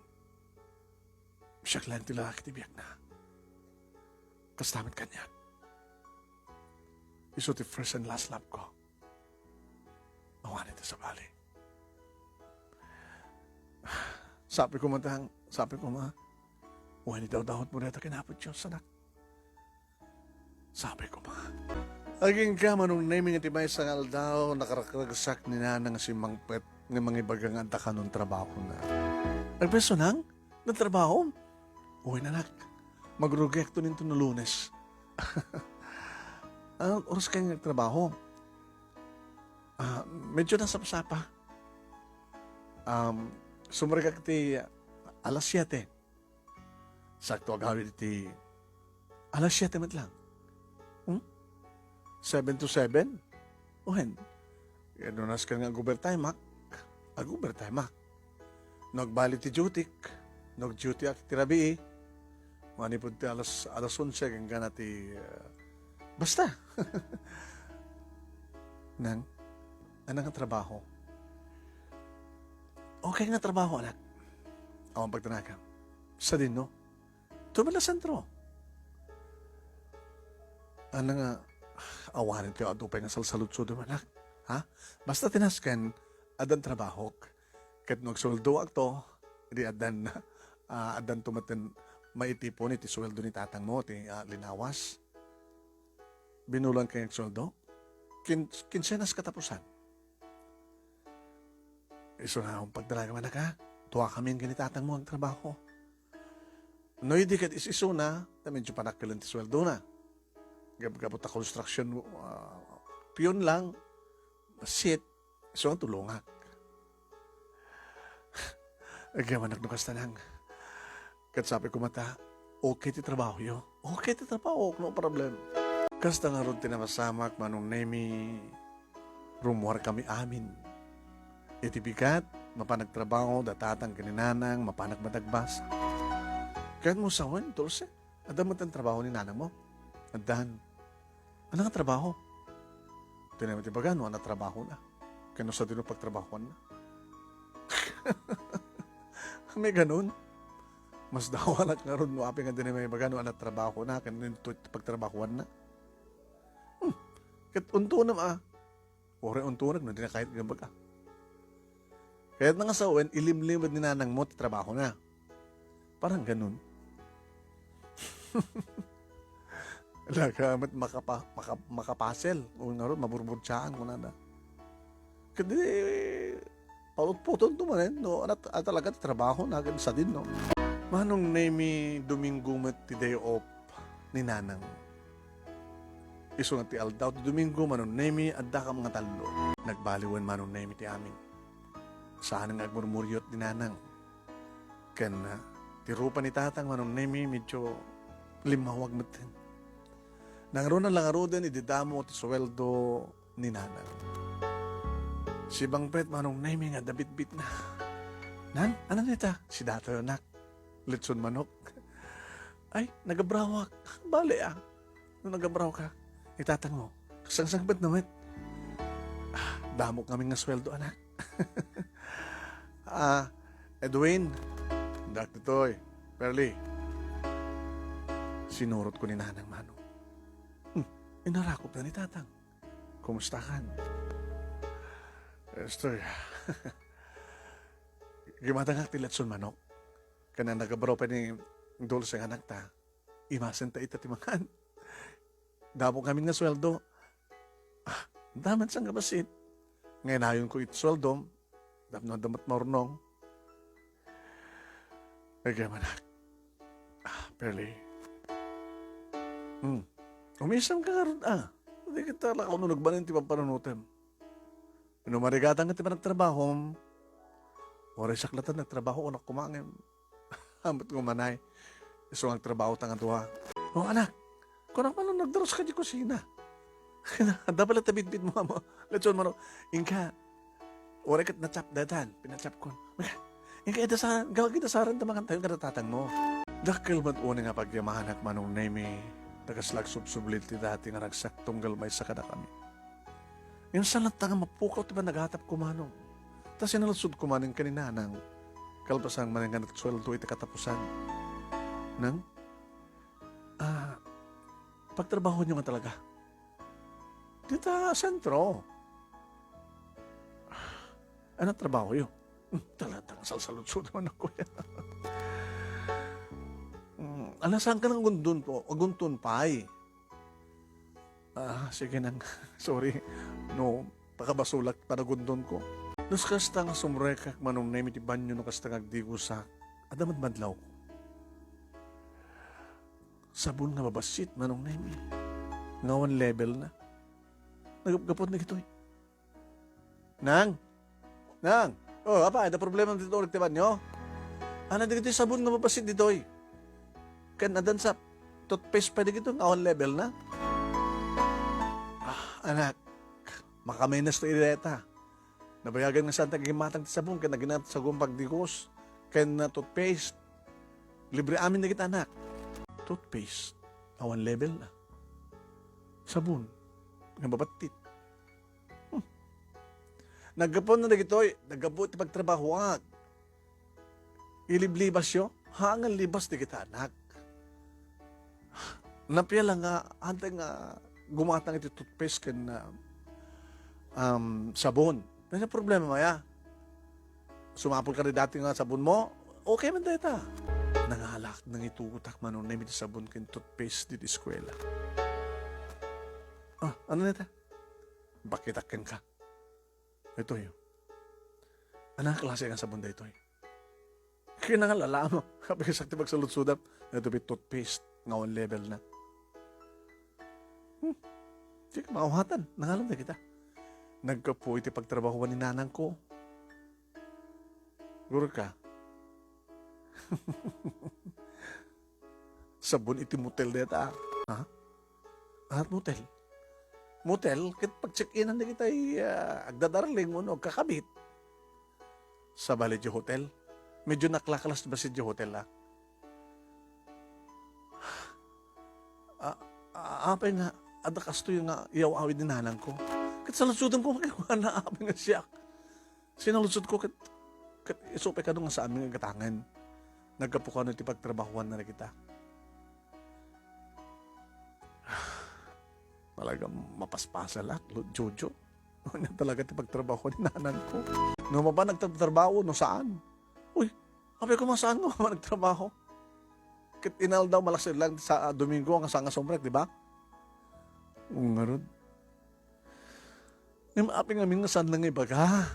Siak laeng ti lalaki ti biagna. Kasta met kaniak. Isu ti first and last love ko. Awan iti sabali. Sapay koma, Tang, sapay koma. Wen, idawdawatmo dayta ken Apo Dios, anak. Sapay koma. Agingga, Manong Nemi, nga ti maysa nga aldaw, nakarakragsak ni Nanang a simmangpet nga mangibaga nga adda kanon trabahona. Agpayso, Nang? Natrabahom? Wen, anak. Magrugiakto ninto no Lunes. Anong oras kayo nagtrabaho? Ah, medyo nasapsapa. Um, sumrekak ti alas siete. Sakto agawid iti alas siete met lang. Hmm? Seven to seven? Wen, no nasken nga ag-overtime-ak, ag-overtime-ak. No agbali ti duty-k, no ag-duty-ak ti rabii, manipud ti alas, alas onse, agingga ti, ah, basta. Nang, ania nga trabaho? Okay nga trabaho, anak. Awan pagtanaka. Sadino? Tumala sentro. Ania nga, awanen ti adu pay nga salsaludsodem, anak. Ha? Basta ti nasken, addan trabahok. Ket no agsueldoakto, idi addan, ah, addanto met maitipon iti sueldo ni tatangmo, ti, ah, linawas. Binulan kay agsueldo? Kin-, kinsenas katapusan. Isu nga, pagdaragan, anak, ha? Duakami ken ni tatangmo agtrabaho. No idi ket is-isuna, ta medyo panakkel ti sueldona. Gab-, gapu ta construction, ah, peon lang, bassit, isu nga tulongak. Agyamanak no kasta, Nang. Ket sapay koma ta, okay ti trabahoyo. Okay ti trabaho, no problem. Kasta ngarud ti napasamak, Manong Nemi, rummuarkami amin. Iti bigat, mapan agtrabaho da tatang ken ni nanang, mapan agmadagbasa. Ket mo sawen, Dulce, adda met trabaho ni nanangmo? Addan. Ania nga trabaho? Dina met ibaga no ania trabahona. Ken no sadino pagtrabahoanna. May ganun. Mas dawanak ngarud no apay nga dina maibaga no ania trabahona ken no intoy pagtrabahoanna. Hmm. Ket untonem a. Uray untonek no dina kayat nga ibaga. Kayatna nga sawen, ilimlimed ni nanangmo ti trabahona. Parang ganun. Laga met makapa-, maka-, makapasel. O ngarud, maburburtsaan, kunana. Ket di, pautputonto manen, no, ania, ania talaga ti trabahona, ken sadin, no? Manong Nemi, Domingo met ti day off ni nanang. Isu nga ti aldaw ti Domingo, Manong Nemi, addakam nga tallo. Nagbaliwen, Manong Nemi, ti amin. Saan nga agmurmuriot ni nanang. Ken, ah, ti rupa ni tatang, Manong Nemi, medyo limmawag metten. Nangruna la ngaruden idi damo ti sueldo ni nanang. Simmangpet, Manong Nemi, nga adda bitbitna. Nang, ania dayta? Sidatoyo, anak. Litson manok. Ay, nagabrawak. Bale, ah. No nagabrawka, ni tatangmo, sangsangpetna met. Ah, damok ngamin nga sueldo, anak. Ah, Edwin, diak ditoy. Perli. Sinurotko ni nanang, Manong. Hmm, inarakopna ni tatang. Kumustakan? Estoy. Gimatangak ti litson manok. Ken nagabraw pay ni, Dulce nga anak ta, imasen ta ita ti mangan. Damo ngamin nga sueldo. Ah, daman sa nga basit. Nga inayonko iti sueldom, tapno adda met maurnong. Gagayyem, anak. Ah, Pearly. Hmm. Umisemka ngarud, ah. Di kita la kaununag manen ti pampanunotem. No marigatan nga ti panagtrabahom, uray siak latta nagtrabaho, anak, kumangem. Amat nga umanay. Isu nga agtrabaho ta nga dua. O, anak, kunam, nagdarus ka di kusina. Adda pala ta bitbit mo, amo. Letson mo, no? Inka, uray ket nachap daytan, pinachapkon. Inka, inka, idasa-, gaw-, idasaran ta mangan tayo kada tatang mo. Dakkel met unay nga pagyamanak, Manong Nemi, ta kasla agsubsubli ti dati nga ragsak tunggal maysa kadakami. Insan latta nga mapukaw ti panagatapko, Manong. Ta sinaludsodko manen ken ni Nanang, kalpasan manen nga nagsueldo iti katapusan. Nang, ah, pagtrabahoenyo nga talaga? Dita sentro. Ano trabahoyo? Hmm, talaga, salsaludsod man ako yan. Hmm, ala, saan ka nang gundon po? Agunton pay. Ah, sige nang, sorry. No, pakabasolak panagundonko. No kasta nga sumrekak, Manong Nemi, ti banyo, no kasta nga agdigosak, adda met madlawko. Sabon nga mabassit, Manong Nemi. Nga awan level na. Nagapgapon na gitoy. Nang! Nang! Oh, apa, ada problema dito ulit ti banyo? Ana, dagiti sabon nga mabassit ditoy. Ken adan sa toothpaste pa dagito nga awan level na. Ah, anak, makamenes to ideta. Nabayagan nga saan ta gimatang ti sabon ken aginat sagum pagdigos ken, ah, toothpaste. Libre amin dagiti anak. Toothpaste, awan level na. Sabon, nga mabattit. Hmm. Naggapuan na dagitoy, naggapu ti pagtrabahoak. Iliblibasyo, ha, nga libas dagiti anak. Napia la nga, hantay nga gumatang iti toothpaste ken, ah, um, sabon. Ano problema, maya? Sumapul ka dati nga sabon mo? Okay man dayta. Nangalak, nangitugotak, Manong Nemi, ti sabon ken toothpaste ditoy eskuela. Ah, ano dayta? Bakitak kenka. Itoy. Ano nga klase nga sabon daytoy? Kinangalala mo. Kapisak ti pagsaludsodam. Ito bi toothpaste nga awan level na. Hmm. Di ka maawatan. Nangalan na kita. Nagkapu iti pagtrabahoan ni nanangko. Guro ka. Sabon iti motel deta. Ha? At motel. Motel, ket pag-check-inan dagiti, ah, agdadarling wenno agkakabit. Sabali di hotel. Medyo naklaklas bassit di hotel, ah. Ah, ah, apay nga, adda kastoy nga iyaw-awid ni nanangko. Ket saludsodem ko, apay nga siak. Sinaludsodko ket, ket isu pay kano nga saan nga gatangen. Naggapu kano ti pagtrabahoan na kita. Talaga mapaspasalak, Jojo. Ania talaga ti pagtrabaho ni nanangko. No mapan nagtrabaho, no saan. Uy, apay ko, saan nga mapan nagtrabaho? Ket inaldaw, malaksid lang sa, ah, Domingo nga saan nga sumrek, di ba? Ngarud. Ngem apay ngamin nga saan lang ibaga?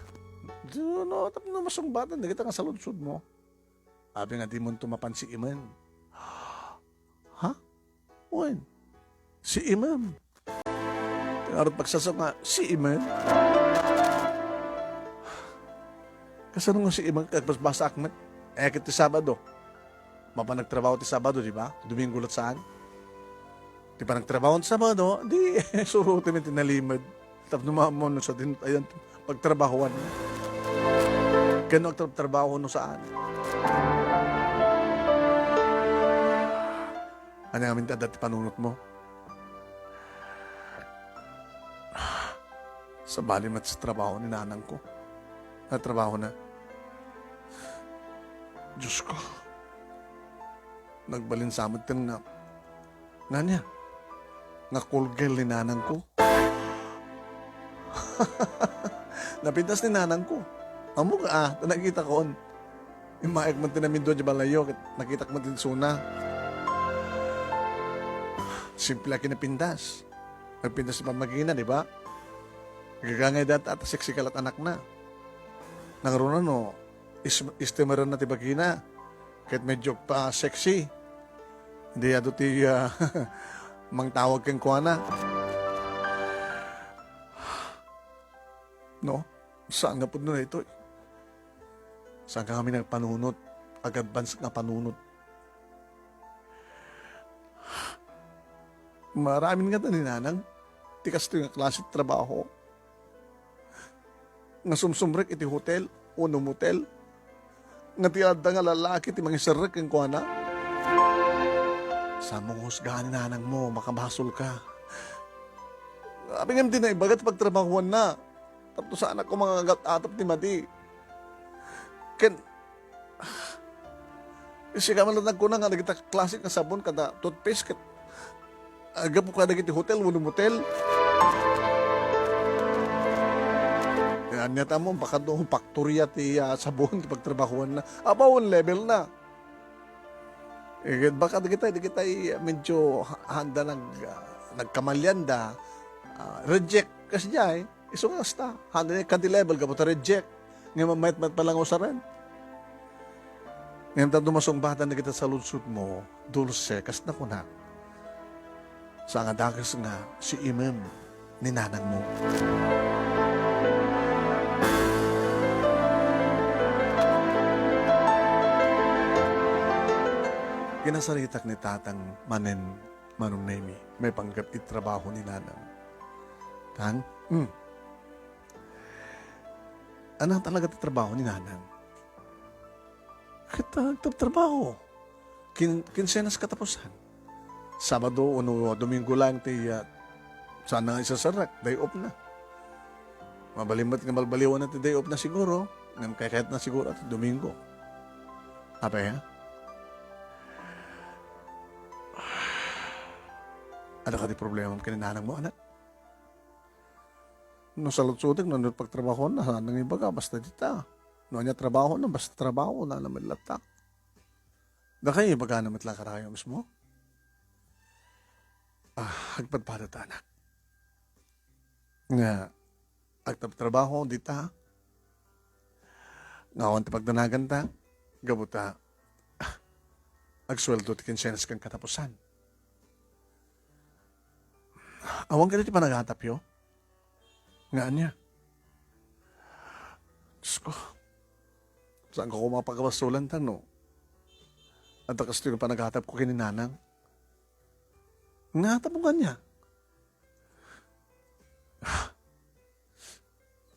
Di, no, tapno masungbatan dagita nga saludsod mo. Apay nga dimonto mapan si Imen? Ha? Wen? Si Imen. Ngarud pagsasaw nga, si Imen? Kasano nga si Imen? Kagbasbasaak met. Eh, ket ti Sabado. Mapan nagtrabaho ti Sabado, di ba? Domingo la't saan. Ti panagtrabaho ti Sabado, di, surutem ti nalimed. Tapno maammo no sa din, ayan, pagtrabahoan. Ken no agtratrabaho no saan. Ania ngamin ti adda ti panunot mo? Sabali met sa trabaho ni nanangko. Natrabaho na. Diyos ko. Nagbalin sa amin nga, nga niya, nga cool girl ni nanangko. Napintas ni nanangko. Amo ka, ah, ta nakita ko on. Immaek man ti namindua diay balayyo, ket nakitak man ti isuna. Simple a kinapintas. Nagpintas ti pammagina, di ba? Gagangay dayta ta sexy ka la't anakna. Nangruna no, is-, istemerenna ti bagina. Ket medyo pa sexy. Di adu ti, ah, mangtawag kenkuana. No? Saan nga pudno daytoy? Saan ka kami nagpanunot? Ag-advance nga panunot. Maaram ngata ni Nanang ti kastoy nga klase ti trabaho. Nga sumsumrek iti hotel wenno motel. Nga ti adda nga lalaki ti mangiserrek kenkuana. Saan mo nga husgaen ni Nanang mo, makabasol ka. Apay ngem ti naibaga ti pagtrabahoanna? Tapno saanak koma nga agat-atap ti madi. Ken, sika man latta nagkuna nga dagita klase nga sabon kada toothpaste ket, ah, gapu kadagiti hotel wenno motel. Ania ta mo, baka no, faktoria ti, ah, sabon ti pagtrabahoanna. Abawen level na. Eh, baka dagitay, dagitay medyo ha-, handa nag-, ah, nagkamalianda, ah, reject. Kasdiay, isu nga kasta. Handa ni kadi level, gapu ta reject. Nga mamayat-mayat pa lang usaren. Ngem ta dumasungbatan dagita saludsod mo, dulce, kas nakunak. Sa nga dakes nga si imem ni Nanang mo. Kinasaritak ni Tatang manen Manong Nemi, maipanggep iti trabaho ni Nanang. Tang? Hmm. Ania talaga ti trabaho ni Nanang? Ket, ah, agtabtrabaho. Kin-, kinsenas katapusan. Sabado wenno Domingo lang ti, ah, saan nga isaserrek, day off na. Mabalin met nga balbaliwan na ti day off na siguro, ngem kaykayatna siguro ti Domingo. Apay, ha? Adda kadi problemam ken ni Nanang mo, anak? No saludsodek no ania ti pagtrabahoanna, saan nga ibaga, basta dita. No ania trabahona, basta trabaho, nana met latta. Dakay, ibagana met la kararaymo mismo. Ah, agpadpada ta, anak. Nga, agtabtrabaho dita. Nga awan ti pagdanaganta, gapu ta, ah, agsueldo ti kinsenas ken katapusan. Awan kadi ti panagatapyo? Nga ania? Diyos ko, saan ko koma pakabasolan ta no adda kastoy nga panagatapko ken ni Nanang? Nga atap mo kaniak?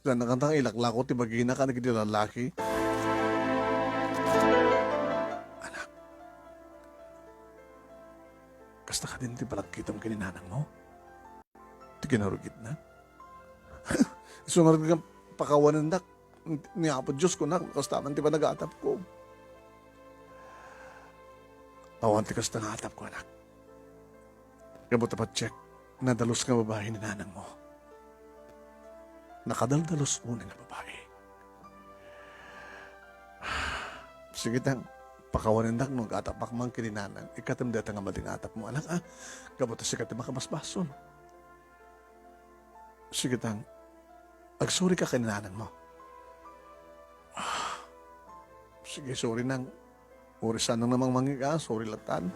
Saan na kanta ilaklako ti bagina kadagiti lalaki? Anak, kasta kadin ti panagkitam ken ni Nanang mo? Ti kinarugitna? Isu ngarud nga pakawanendak ni Apo Dios, kunak, kasta man ti panagatapko. Awan ti kasta nga atapko, anak. Gapu ta patiek, nadalus nga babai ni Nanang mo. Nakadaldalus unay nga babai. Sige tang, pakawanendak no agatapak man ken ni Nanang. Ikkatem dayta nga madi nga atapmo, anak, a. Gapu ta sika ti makabasbasol. Sige tang, agsurika ken ni Nanang mo. Sige, sorry nang. Uri saan nang namangmangik, a, sorry latan.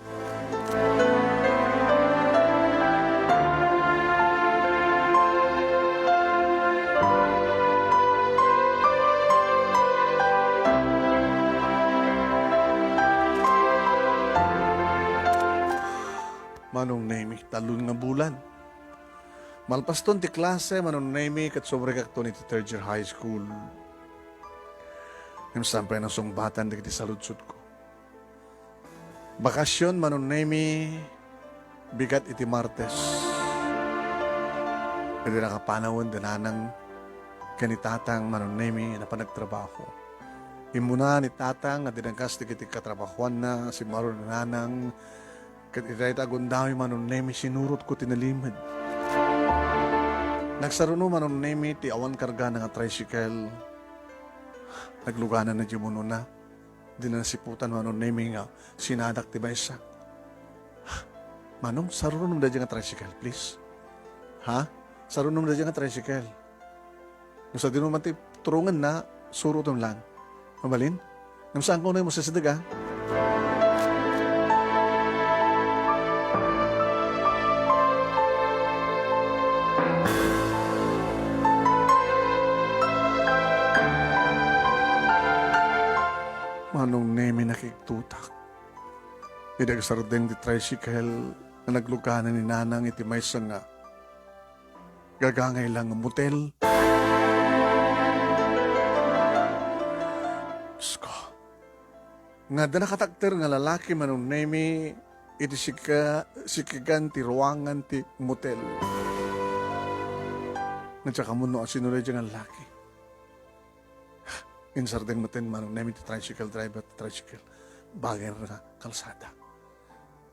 Manong Nemi, talon nga bulan. Malpaston ti klase, Manong Nemi, ket sumrekakton iti third year high school. Ngem saan pay nasungbatan dagiti saludsodko. Bakasion, Manong Nemi, bigat iti Martes. Iti nakapanawen da Nanang ken ni Tatang, Manong Nemi, napan nagtrabaho. Immuna ni Tatang nga dinagkas dagiti katrabahoanna, simmaruno ni Nanang, ket iti dayta a gundaway, Manong Nemi, sinurotko ti nalimed. Nagsaruno, Manong Nemi, ti awan kargana nga tricycle. Naglugananna diay munona. Dina nasiputan, Manong Nemi, nga sinadak ti maysa. Manong, sarunom daydiay nga tricycle, please. Ha? Sarunom daydiay nga tricycle. No sadino man ti turongenna, surotem lang. Mabalin? Ngem saanko unay masideg, a? Manong Nemi, nakigtotak idi agsardeng ti tricycle nga nagluganan ni Nanang iti maysa nga gagangay lang nga motel. Diyos ko. Nga adda nakatakder nga lalaki, Manong Nemi, iti sika-, sikigan ti ruangan ti motel. Nga diak ammo no asino daydiay nga lalaki. Insardeng metten, Manong Nemi, ti tricycle driver ti tricycle. Bagay nga kalsada.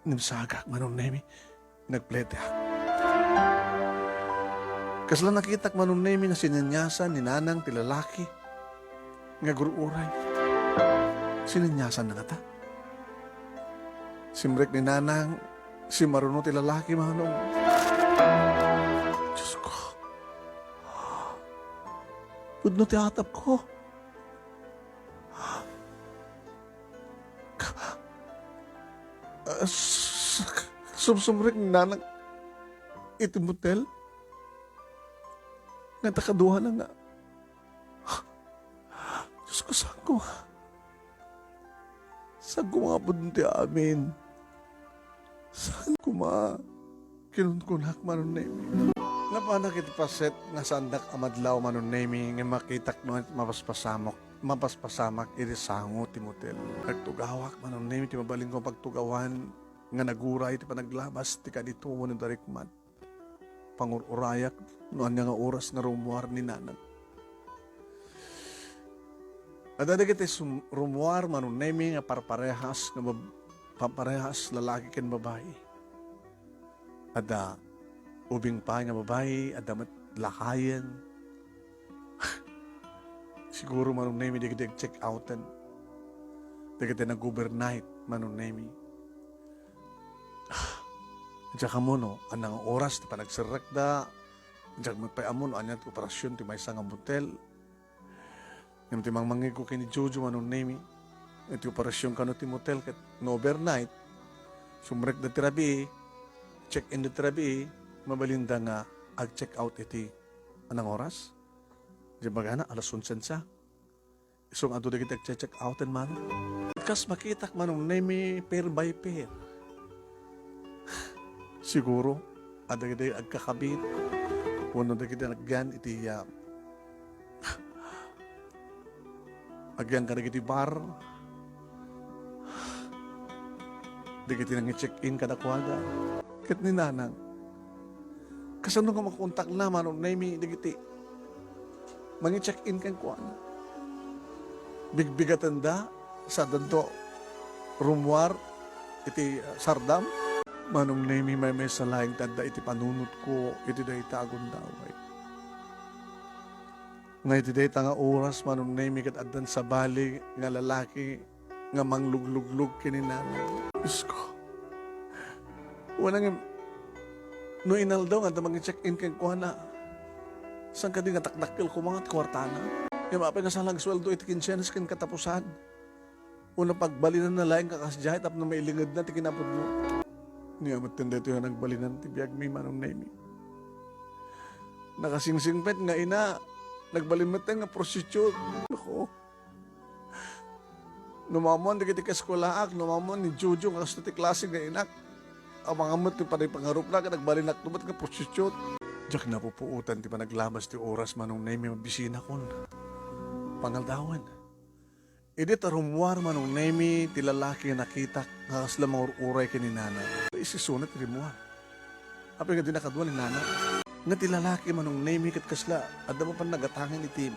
Nimsagak, Manong Nemi. Nagpleteak. Kasla nakitak, Manong Nemi, nga sineniasan ni Nanang ti lalaki nga agur-uray. Sineniasanna ngata. Simrek ni Nanang, simmaruno ti lalaki, Manong. Diyos ko. Pudno ti atapko. Ah, s-, sumsumrek ni Nanang iti motel. Ngata kaduana nga. Diyos ko, saan ko? Saan ko nga pudno ti amin? Saan koma? Kinunkunak, Manong Nemi. Napanak iti paset nga saandak a madlaw, Manong Nemi, nga makitak no mapaspasamok, mapaspasamak iti sango ti motel. Nagtugawak, Manong Nemi, ti mabalinko pagtugawan nga naguray ti panaglabas ti kadito wenno darikmat. Pangur-urayak no ania nga oras nga rummuar ni Nanang. Adda dagiti sum-, rummuar, Manong Nemi, nga parparehas nga bab-, parparehas lalaki ken babai. Adda ubing pay nga babai, adda met lakayen. Siguro, Manong Nemi, dagiti ag-check-outen. Dagiti nag-overnight, Manong Nemi. Diak ammo no ania nga oras ti panagserrekda. Diak met pay ammo no ania ti operasion ti maysa nga motel. Ngem ti mangmangngegko ken ni Jojo, Manong Nemi, iti operasion kano ti motel ket no overnight, sumrekda ti rabii, check-in da ti rabii, mabalinda nga ag-check out iti anang oras? Di bagana, alas onsensa. Isu nga adu dagiti agche-check-outen, Manong. Kas makitak, Manong Nemi, pair by pair. Siguro, adda dagiti agkakabit, wenno dagiti agyan iti, ah, agyan kadagiti bar, dagiti nangi-check-in kadakuada. Ket ni Nanang, kasano nga makontakna, Manong Nemi, dagiti mangi-check-in kenkuana? Bigbigatenda sa danto rummuar iti, ah, sardam? Manong Nemi, maymaysa laeng ti adda iti panunotko iti dayta a gundaway. Nga iti dayta nga oras, Manong Nemi, ket addan sabali nga lalaki nga manglugluglug ken ni Nanang. Diyos ko. Wen ngem, no inaldaw nga adda mangi-check-in kenkuana, saan kadi nga dakdakkel koma ti kuartana? Ngem apay nga saan la agsueldo iti kinsenas ken katapusan? Wenno pagbalinanna laeng nga kasdiay tapno mailingedna ti kinapudno? Ania metten daytoy nga nagbalinan ti biagmi, Manong Nemi. Nakasingsingpet nga ina, nagbalin metten nga prostitute. Nako. No maammoan dagiti kaeskuelaak, no maammoan ni Jojo nga kasta ti klase nga inak, amangan met ti panagpangarupna ket agbalinakto met nga prostitute. Diak napupuotan ti panaglabas ti oras, Manong Nemi, mabisinakon. Pangaldawen. Idi ta rummuar, Manong Nemi, ti lalaki nga nakitak nga kasla mangur-uray ken ni Nanang. Isisuna ti rimmuar. Apay nga dinna kadua ni Nanang? Nga ti lalaki, Manong Nemi, ket kasla adda mapan nagatangen iti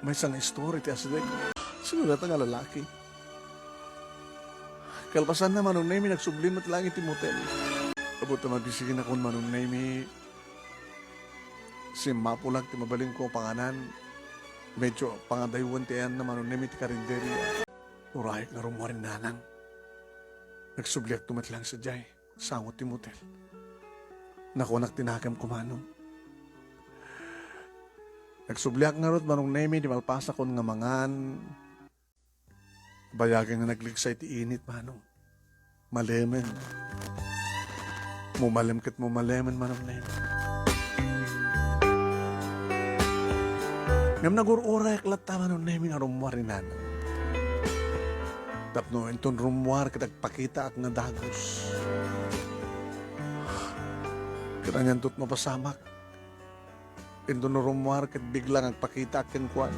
maysa nga istor iti asideg. Sino dayta nga lalaki? Kalpasanna, Manong Nemi, nagsubli met laeng iti motel. Apo ta mabisinakon, Manong Nemi. Simmapulag ti mabalinko a panganan. Medyo pangadaywan ti ayanna, Manong Nemi, ti karinderia. Uray nga rummuar ni Nanang. Nagsubliakto met laeng sadiay, sango ti motel. Nakunak ti nakemko, Manong. Nagsubliak ngarud, Manong Nemi, idi malpasakon nga mangan. Bayagen nga nagligsa iti init, Manong. Malemen. Mumalem ket mumalemen, Manong Nemi. Ngem nagur-urayak latta, Manong Nemi, nga rummuar ni Nanang. Tapno inton rummuar ket agpakitaak nga dagus. Ket anianto ti mapasamak? Inton no rummuar ket biglang agpakitaak kenkuana.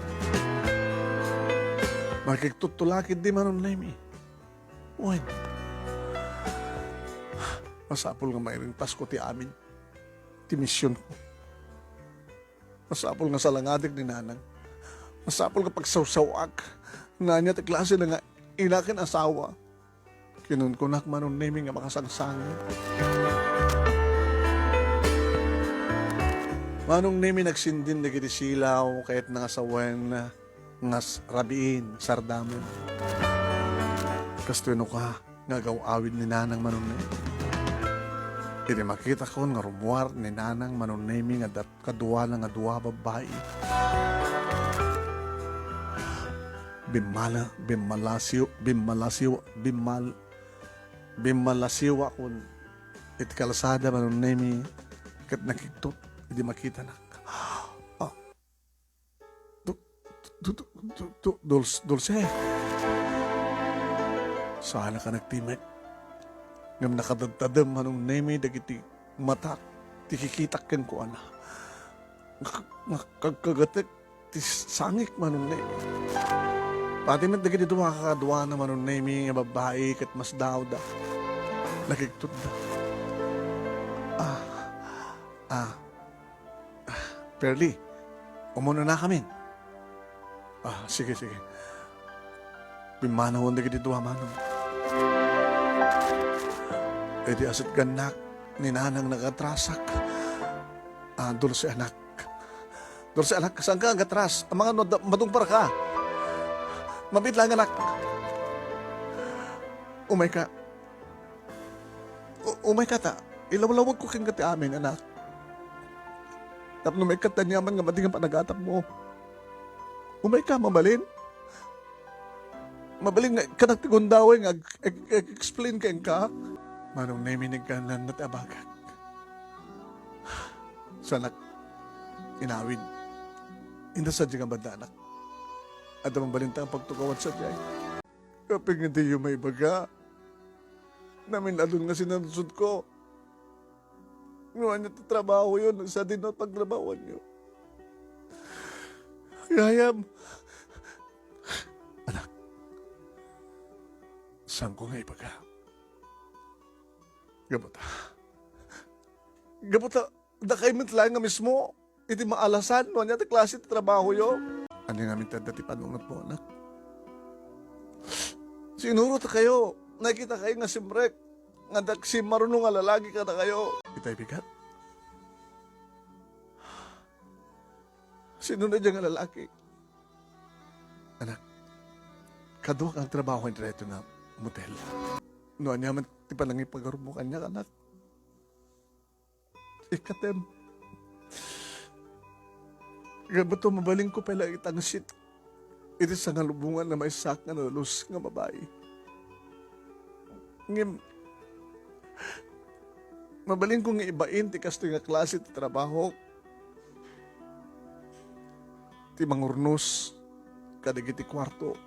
Makigtutto la ketdi, Manong Nemi. Wen, masapul nga mairingpasko ti amin ti misionko. Masapul nga salangadak ni Nanang. Masapul nga pagsawsaw-ak. Ania ti klase na nga ina ken asawa? Kinunkunak, Manong Nemi, nga makasangsangit. Manong Nemi, nagsindin dagiti silaw, kayatna nga sawen, nga s-, rabiin, sardamen. Kastoy no ka, nga agaw-awid ni Nanang, Manong Nemi. Idi makitakon nga rummuar ni Nanang, Manong Nemi, nga dat-, kaduana nga dua a babbai. Bimmala-, bimmalasiw-, bimmalasiw-, bimmal-, bimmalasiwakon iti kalsada, Manong Nemi, ket nakigtot idi makitanak. Ah, du-, du-, du-, du-, du-, Dulce, Dulce. Saan a ka nagtimek. Ngem nakadadtadem, Manong Nemi, dagiti matak ti kikitak kenkuana. Nga, nga, kag-, kagatek ti sangik, Manong Nemi. Pati met dagiti dua a kaduana, Manong Nemi, nga babbai ket masdaawda. Nakigtotda. Ah, ah, ah, Perli, umunanakamin. Ah, sige, sige. Pimmanawon dagiti dua, Manong. Idi asitgannak ni Nanang nagatrasak. Ah, Dulce, anak. Dulce, anak, saanka agatras? Amangan no adda-, madungparka. Mabiit laeng, anak. Umayka. U-, umayka ta. Ilawlawagko kenka ti amin, anak. Tapno maikkat ti aniaman nga madi nga panagatapmo. Umayka, mabalin? Mabalin nga ikkanak ti gundaway nga ag-, ag-, ag-explain kenka? Manong Nemi, nagkanlan ti abagak. Saanak inawid. Inda sadiay nga banda, anak. Adda mabalinta nga pagtugawan sadiay. Apay nga diyo maibaga? Namin-adun nga sinaludsodko. No ania ti trabahoyo, no sadino ti pagtrabahoanyo. Gayam. Anak, saanko nga ibaga? Gapu ta, gapu ta, dakay met laeng nga mismo iti maalasan no ania ti klase ti trabahoyo. Ania ngamin ti adda ti panunotmo, anak? Sinurotakayo, nakitakayo nga simrek, nga adda simmaruno nga lalaki kadakayo. Itay bigat. Sino na diay nga lalaki? Anak, kaduak nga agtrabaho iti daytoy nga motel. No ania man ti panangipagarupmo kaniak, anak, ikkatem. Gapu ta mabalinko pay la itangsit iti sangalubongan a maysaak nga nadalus nga babai. Ngem, mabalinko nga ibain ti kastoy nga klase ti trabaho, ti mangurnos kadagiti kuarto,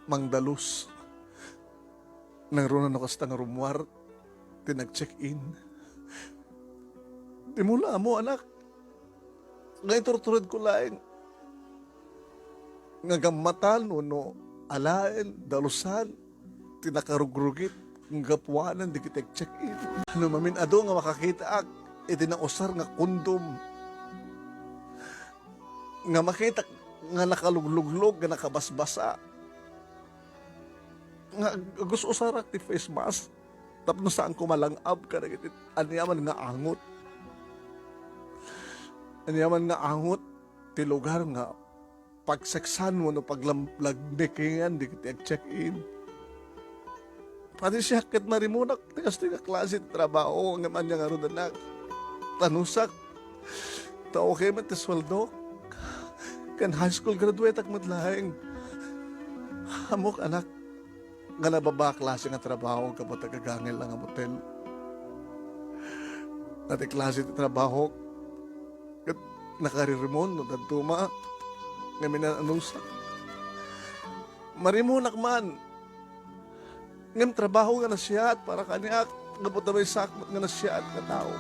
mangdalus. Nangruna no kasta nga rummuar ti nag-check-in. Dimo la ammo, anak, nga iturturedko laeng nga gammatan wenno alaen, dalusan ti nakarugrugit nga gapuanan dagiti ag-check-in. No mamin-adu nga makakitaak iti nausar nga kondom, nga makitak nga nakalugluglog, nga nakabasbasa, nga ag-, agus-usarak ti face mask tapno saanko malang-ab kadagiti aniaman nga angot. Aniaman nga angot ti lugar nga pagsaksan wenno paglam-, lagmekengan dagiti ag-check-in. Pati siak ket marimunak ti kastoy nga klase ti trabaho ngem ania ngarud, anak? Tanusak. Ta okay met ti sueldok. Ken high school graduate-ak met laeng. Ammok, anak, nga nababa a klase nga trabaho gapu ta gagangel nga motel. Nga ti klase ti trabaho ket nakaririmon no dadduma nga minananusak. Marimunak man. Ngem trabaho nga nasayaat para kaniak, gapu ta maysaak met nga nasayaat nga tao.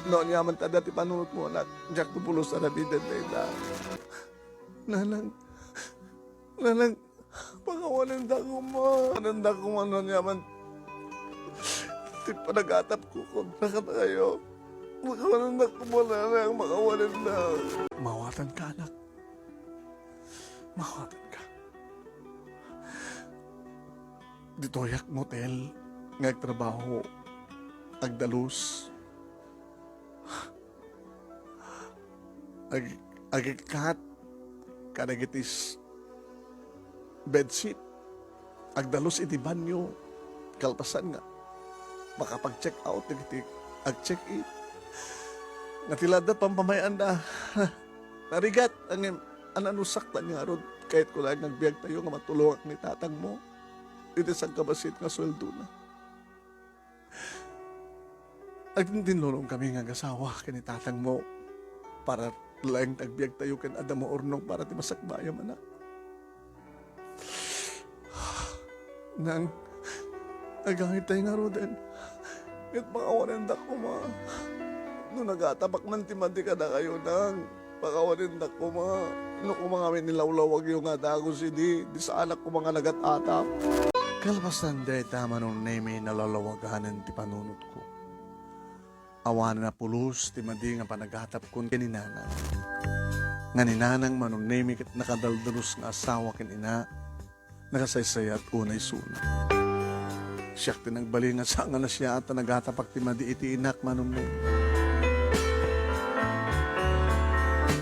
No aniaman ti adda ti panunotmo, anak, diak ti pulos a aramiden dayta. Nanang, nanang, pakawanenda koma. Pakawanenda koma no aniaman ti panagatapko kontra kadakayo. Pakawanenda koma, nanang, pakawanenda. Mawatanka, anak. Mawatanka. Ditoyak motel nga agtrabaho, agdalus, ag-, agikkat kadagiti s-, bedsheet, agdalus iti banyo, kalpasan nga makapag-check out dagiti ag-check in. Nga ti ladda pampamay-anda, narigat, ngem ananusak ta ngarud, kayatko laeng nga agbiagtayo nga matulongak ni tatangmo iti sangkabassit nga sueldona. Agtintinlolongkami nga agasawa ken ni tatangmo para laeng ti agbiagtayo ken adda maurnong para ti masakbayam, anak. Nang, agangitay ngaruden. Ket pakawanendak koma. No nagatapak man ti madi kadakayo, nang, pakawanendak koma. No koma ngamin ni lawlawagyo nga dagus idi, di saanak koma nga nagat-atap. Kalpasan dayta, Manong Nemi, nalawlawaganen ti panunotko. Awanen a pulos ti madi nga panagatapkon ken ni Nanang. Nga ni Nanang, Manong Nemi, ket nakadaldalos nga asawa ken ina, nakasaysayat unay isuna. Siak ti nagbalin nga saan nga nasayaat ta nagatapak ti madi iti inak, Manong Nemi.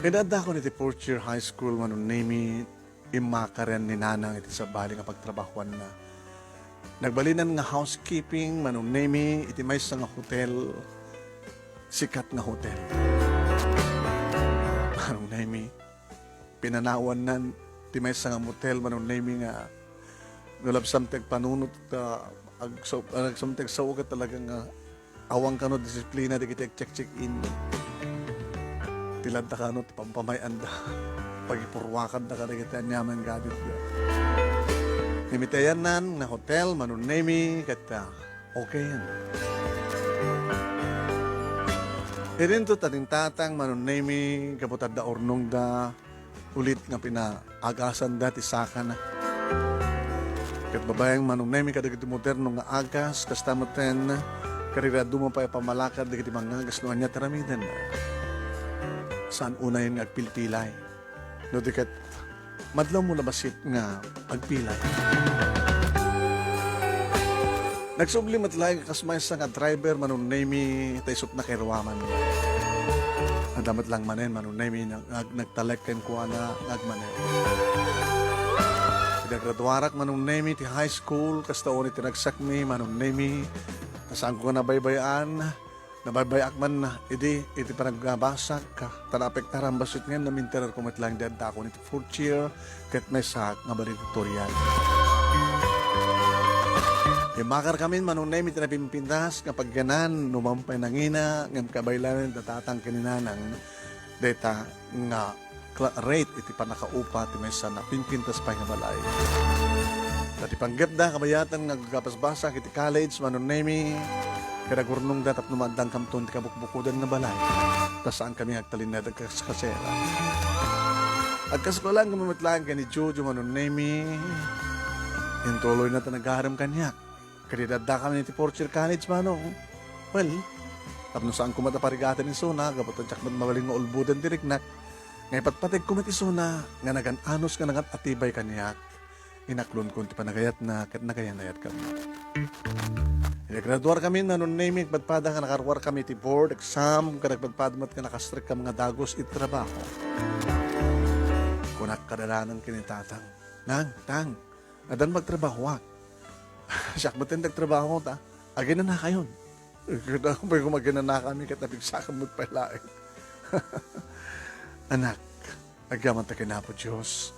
Ken addakon iti fourth year high school, Manong Nemi, immakaren ni Nanang iti sabali nga pagtrabahoanna. Nagbalinan nga housekeeping, Manong Nemi, iti maysa nga hotel, sikat nga hotel. Manong Nemi, pinanawannan ti maysa nga motel, Manong Nemi, nga no labsam ti agpanunot, ta agsa-, labsam ti agsao ket talaga nga awan kano disiplina dagiti agcheck-check-in. Ti ladda kano ti pampamay-anda. Pagipurwakanda kadagiti aniaman nga aditda. Ngem iti ayanna nga hotel, Manong Nemi, ket, ah, okay yan. Idinto ta ni tatang, Manong Nemi, gapu ta adda urnongda, ulit nga pinaagasanda ti sakana. Ket babaen, Manong Nemi, kadagiti moderno nga agas, kasta metten, kadi dadduma pay a pammalakad dagiti mangagas no ania ti aramiden. Saan unayen nga agpilpilay. No di ket, madlawmo la bassit nga agpilay. Nagsubli met laeng kas maysa nga driver, Manong Nemi, ta isut' nakairuaman. Adda met laeng manen, Manong Nemi, nga ag-, nagtalek kenkuana nga agmaneho. Pinagraduarak, Manong Nemi, ti high school, kasta unay ti ragsakmi, Manong Nemi, ta saanko nga nabaybay-an, nabaybay-ak man idi iti panagbasak, ta naapektaran bassit ngem namintererko met laeng ti addakon iti fourth year, ket maysa nga valedictorian. Immakarkamin, Manong Nemi, iti napimpintas nga pagyanan, no mapan pay nangina, ngem kabaylanen da tatang ken ni nanang, dayta nga kla-, rate iti pannakaupa ti maysa napimpintas pay nga balay. Ta ti panggepda, kabayatan nga agpasbasak iti college, Manong Nemi, ket agurnongda tapno maaddangkamton ti kabukbukodan nga balay. Ta saankami nga agtalinaed agkaskasera. Agkasla laeng kami met laeng ken ni Jojo, Manong Nemi. Intuloyna ta nagarem kaniak. Kadi daddakami iti fourth year college, Manong. Well, tapno saanko met a parigaten isuna, gapu ta diak met mabalin nga ulboden ti riknak, nga ipatpategko met isuna nga nagan-anos nga nagan-atibay kaniak. Inaklonko ti panagayatna ket nagayan-ayat kami. Inagraduar kami, Manong Nemi, agpadpada nga nakaruar kami iti board exam, ket agpadpada met nga nakastrekka nga dagus iti trabaho. Kunak kada nanang ken ni tatang, "Nang, tang, addan pagtrabahoak." "Siak met ti nagtrabaho ta aginanakayon." "Ket apay koma aginanakami ket napigsakam met pay laeng." Anak, agyaman ta ken Apo Dios,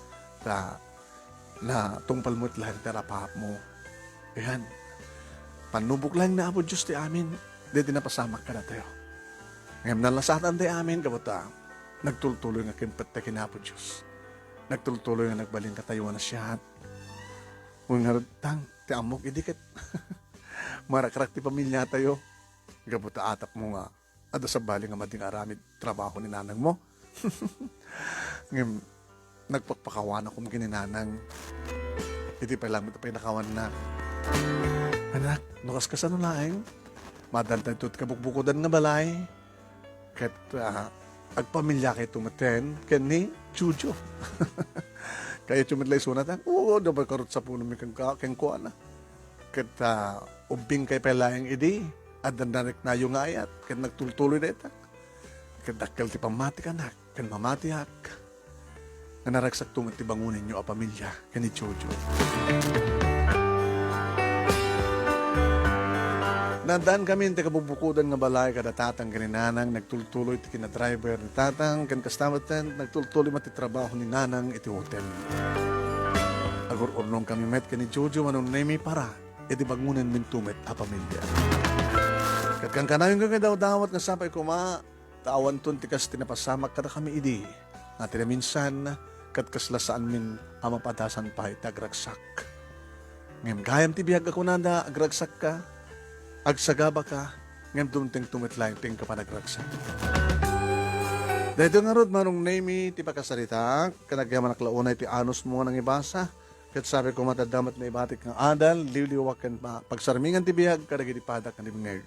ta natungpal met laeng ti arapaapmo. Ayan, pannubok laeng ni Apo Dios ti amin, daydi napasamak kadatayo. Ngem nalasatan ti amin, gapu ta nagtultuloy nga kimpet ta ken Apo Dios. Nagtultuloy nga nagbalin katayo a nasiat. Wen ngarud, tang, ti ammok idi ket marakrak ti pamiliatayo. Gapu ta atapmo nga adda sabali nga madi nga aramid trabaho ni nanangmo. Ngem nagpakpakawanakom ken ni nanang. Iti pay laeng met a painakawanna. Anak, no kaskasano laeng, maadantayto ti kabukbukodan nga balay. Ket, ah, agpamiliakayto metten ken ni Jojo. Kayatyo met la isuna, tang? Oo, adda pay karutsaponmi kenka-, kenkuana. Ket, ah, ubbingkay pay laeng idi, adda nariknayo nga ayat, ket nagtultuloy dayta. Ket dakkel ti pammatik, anak, ken mamatiak nga naragsakto met ti bangonenyo a pamilia ken ni Jojo. Naaddaankamin ti kabukbukodan nga balay kada tatang ken ni nanang, nagtultuloy ti kinadriver ni tatang, ken kasta metten, nagtultuloy met ti trabaho ni nanang iti hotel. Agur-urnongkami met ken ni Jojo, Manong Nemi, para iti bangonenminto met a pamilia. Ket kankanayon nga dawdawat nga sapay koma, ta awanton ti kas ti napasamak kadakami idi, nga ti naminsan, ket kasla saanmin a mapadasan pay ti agragsak. Ngem gayam ti biag a kunada, agragsakka, agsagabaka, ngem dumtengto met laeng ti inka panagragsak. Daytoy ngarud, Manong Nemi, ti pakasaritaak, ken agyamanak la unay ti anusmo nga nangibasa, ket sapay koma ta adda met naibatik nga adal, liwliwa ken pa-, pagsarmingan ti biag kadagiti padak nga dimngeg.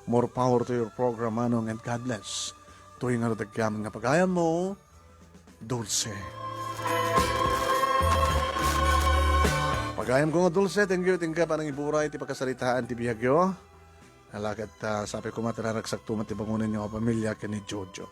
More power to your program, Manong, and God bless. Toy ngarud agyaman nga pagayammo, Dulce. Pagayamko nga Dulce, thank you, thank you, panangiburay ti pakasaritaan ti biagyo. Ala ket, ah, sapay koma ta naragsakto met ti bangonenyo a pamilia ken ni Jojo.